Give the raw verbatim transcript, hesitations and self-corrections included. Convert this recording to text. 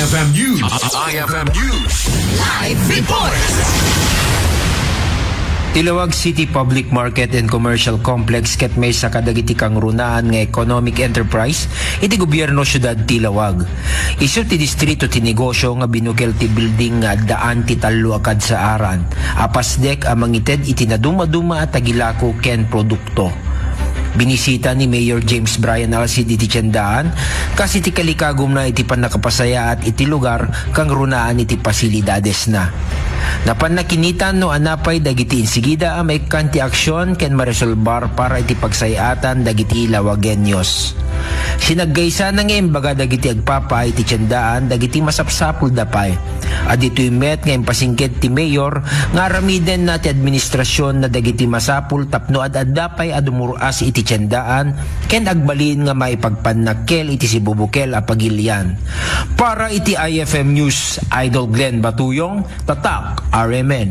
F M News. I F M News. Live report. Ti Laoag City Public Market and Commercial Complex ket maysa kadagiti kangrunaan nga economic enterprise iti gobierno siudad ti Laoag. Isu ti distrito ti negosio nga binukel ti building nga addaan ti tallo a kadsaaran a pasdek a mangited iti nadumaduma a tagilako ken produkto. Binisita ni Mayor James Brian Alcid iti tiendaan kas iti kalikagumna iti pannakapasayaat iti lugar kangrunaan iti pasilidadesna. Napan nakinitan no anapay dagiti insigida a maikkan ti aksion ken maresolbar para iti pagsayatan dagiti Laoageños. Sinaggaysana nga imbaga dagiti agpapaay iti tiendaan dagiti masapsapulda pay. A ditoy met nga impasingked ti mayor nga aramidenna ti administrasion na dagiti masapul tapno ad-adda pay a dumur-as iti tiendaan ken agbalin nga maipagpannakkel iti sibubukel a pagilian. Para iti I F M News, Idol Glenn Batuyong, Tatak, R M N.